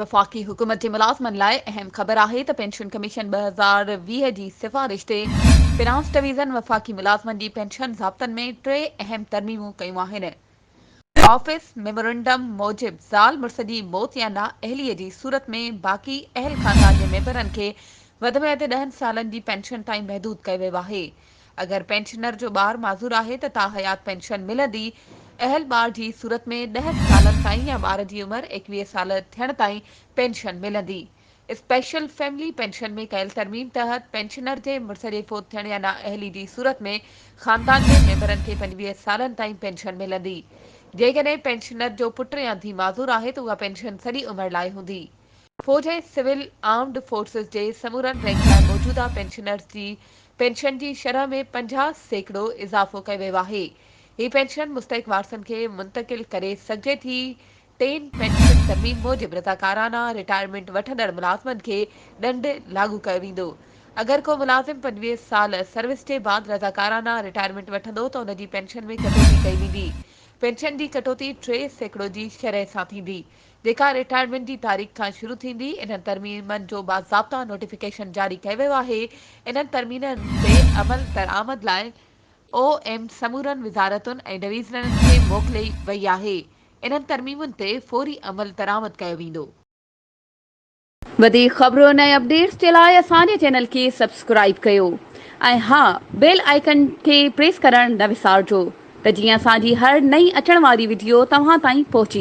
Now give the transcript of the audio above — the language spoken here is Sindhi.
وفاقي حڪومت جي ملازمن لاء اهم خبر آهي ته پينشن ڪميشن 2020 جي سفارش تي فنانس ڊويزن وفاقي ملازمن جي پينشن ضابطن ۾ ٽي اهم ترميمون ڪيون آهن. آفيس ميمورنڊم موجب زال مڙس جي موت يا نااهلي جي صورت ۾ باقي اهل خاندان جي ميمبرن کي وڌ ۾ وڌ ڏهن سالن جي پينشن تائين محدود ڪيو ويو آهي. اگر پينشنر جو ٻار معذور آهي ته تاحيات پينشن ملندي، اهل ٻار جي صورت ۾ ڏهه سالن تائين يا ٻار جي عمر 21 سال ٿيڻ تائين پينشن ملندي. اسپيشل فيملي پينشن ۾ ڪيل ترميم تحت پينشنر جي مڙس جي فوت ٿيڻ يا نااهلي جي صورت ۾ خاندان جي ميمبرن کي 25 سالن تائين پينشن ملندي. جيڪڏهن پينشنر جو پٽ يا ڌي معذور آهي ته اها پينشن سڄي عمر لاء هوندي. فوج ۽ سول آرمڊ فورسز جي سمورن رينڪ لاء موجوده پينشنرز جي پينشن جي شرح ۾ 50% اضافو ڪيو ويو آهي. هي پينشن مستحق وارثن کي منتقل ڪري سگهجي ٿي. ٽين پينشن ترميم موجب رضاڪارانه رٽائرمينٽ وٺندڙ ملازمن کي ڏنڊ لاڳو ڪيو ويندو. اگر ڪو ملازم 25 سال سروس جي بعد رضاڪارانه رٽائرمينٽ وٺندو ته ان جي پينشن ۾ ڪٽوتي ڪئي ويندي. پينشن جي ڪٽوتي 3% جي شرح سان ٿيندي. جيڪا رٽائرمينٽ جي تاريخ کان شروع ٿيندي، انهن ترميمن جو باضابطا نوٽيفڪيشن جاري ڪيو ويو آهي، انهن ترميمن تي عمل درآمد لاء او ايم سمورن وزارتن ۽ ڊويزنن کي موڪلي وئي آهي، انهن ترميمن تي فوري عمل درآمد ڪيو ويندو. وڌيڪ خبرن ۽ اپڊيٽس جي لاء اسان جي چينل کي سبسڪرائيب ڪيو ۽ ها بيل آئيڪن کي پريس ڪرڻ نه وسارجو ته جيئن اسان جي هر نئين اچڻ واري وڊيو توهان تائين پهچي.